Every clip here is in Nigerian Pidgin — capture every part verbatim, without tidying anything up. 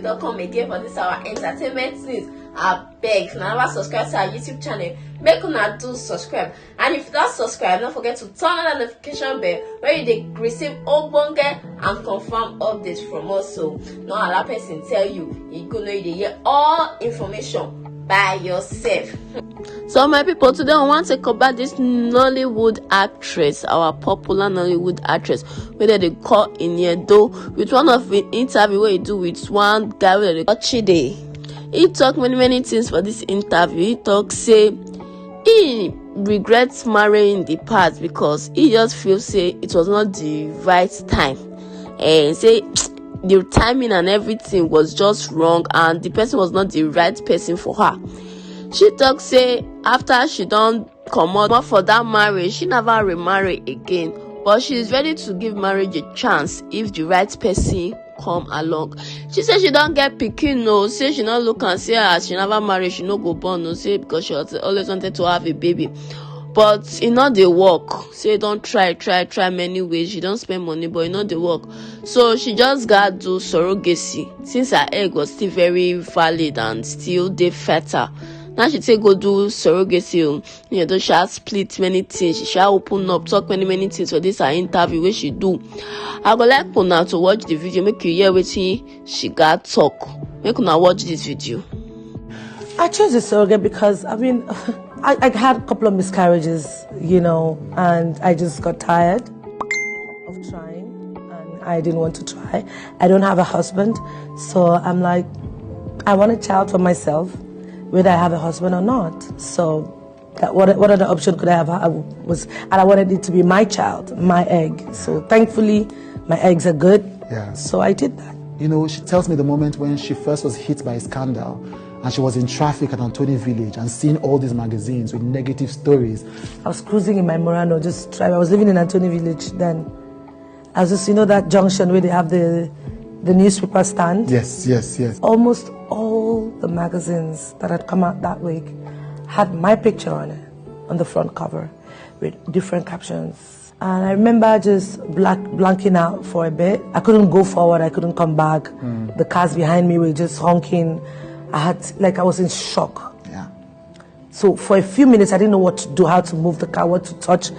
Don't come again for this our entertainment news. I beg, if you never subscribe to our YouTube channel, make una do subscribe. And if you don't subscribe, don't forget to turn on the notification bell where you dey receive ogbonge and confirm updates from us. So no allow person tell you, you go know you dey hear all information by yourself. So my people, today I want to talk about this Nollywood actress, our popular Nollywood actress, whether they call in Edo, with one of the interview where you do with one guy where they call Chide. He talk many many things for this interview. He talk say he regrets marrying in the past because he just feel say it was not the right time, and say the timing and everything was just wrong and the person was not the right person for her. She talk say after she don comot for that marriage, she never remarry again, but she is ready to give marriage a chance if the right person come along. She say she don get pikin o, say she no look and say as she never marry, she no go born o, say because she always wanted to have a baby. But e no dey work. Say don try, try, try many ways. She don spend money, but e no dey work. So she just got do surrogacy since her egg was still very valid and still dey fertile. Now she take go do surrogacy o. You know, she has split many things. She shall open up, talk many many things for this her interview where she do. I go like una to watch the video, make you hear wetin she got talk. Make una watch this video. I chose a surrogate because, I mean, I, I had a couple of miscarriages, you know, and I just got tired of trying, and I didn't want to try. I don't have a husband, so I'm like, I want a child for myself, whether I have a husband or not. So that, what what other option could I have? I was, and I wanted it to be my child, my egg. So thankfully, my eggs are good. Yeah. So I did that. You know, she tells me the moment when she first was hit by a scandal and she was in traffic at Anthony Village and seeing all these magazines with negative stories. I was cruising in my Murano, just driving. I was living in Anthony Village then. I was just, you know, that junction where they have the the newspaper stand. Yes, yes, yes. Almost all the magazines that had come out that week had my picture on it, on the front cover, with different captions. And I remember just black blanking out for a bit. I couldn't go forward. I couldn't come back. Mm. The cars behind me were just honking. I had, like, I was in shock. Yeah. So for a few minutes, I didn't know what to do, how to move the car, what to touch.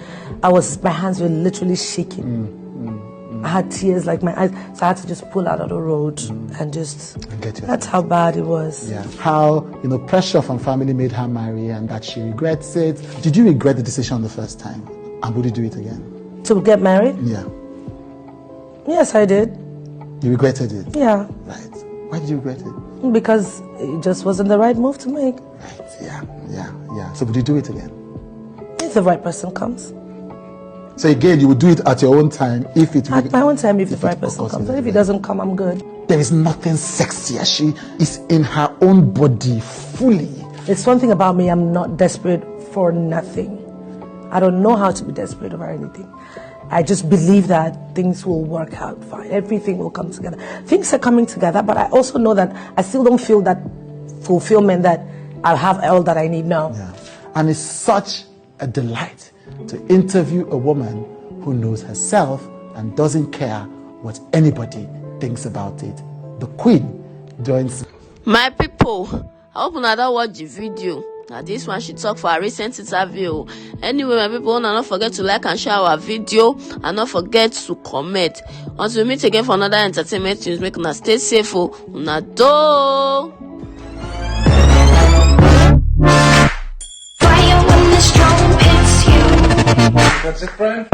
I was, my hands were literally shaking. Mm, mm, mm. I had tears, like, my eyes, so I had to just pull out of the road, mm, and just. And get your things. That's how bad it was. Yeah. How, you know, pressure from family made her marry and that she regrets it. Did you regret the decision the first time? And would you do it again? To get married? Yeah. Yes, I did. You regretted it? Yeah. Right. Why did you regret it? Because it just wasn't the right move to make. Right. Yeah. Yeah. Yeah. So would you do it again? If the right person comes. So again, you would do it at your own time if it. At my own time, if the right person comes. But if it doesn't come, I'm good. There is nothing sexier. She is in her own body fully. There's something about me, I'm not desperate for nothing. I don't know how to be desperate over anything. I just believe that things will work out fine. Everything will come together. Things are coming together, but I also know that I still don't feel that fulfillment that I'll have all that I need now. Yeah. And it's such a delight to interview a woman who knows herself and doesn't care what anybody thinks about it. The queen joins. My people, I hope una don watch the video. Now this one she talk for a recent interview. Anyway, my people, una not forget to like and share our video, and not forget to comment. Until we meet again for another entertainment news, make una stay safe. Oh, una do. Fire when the storm hits you. That's it, friend.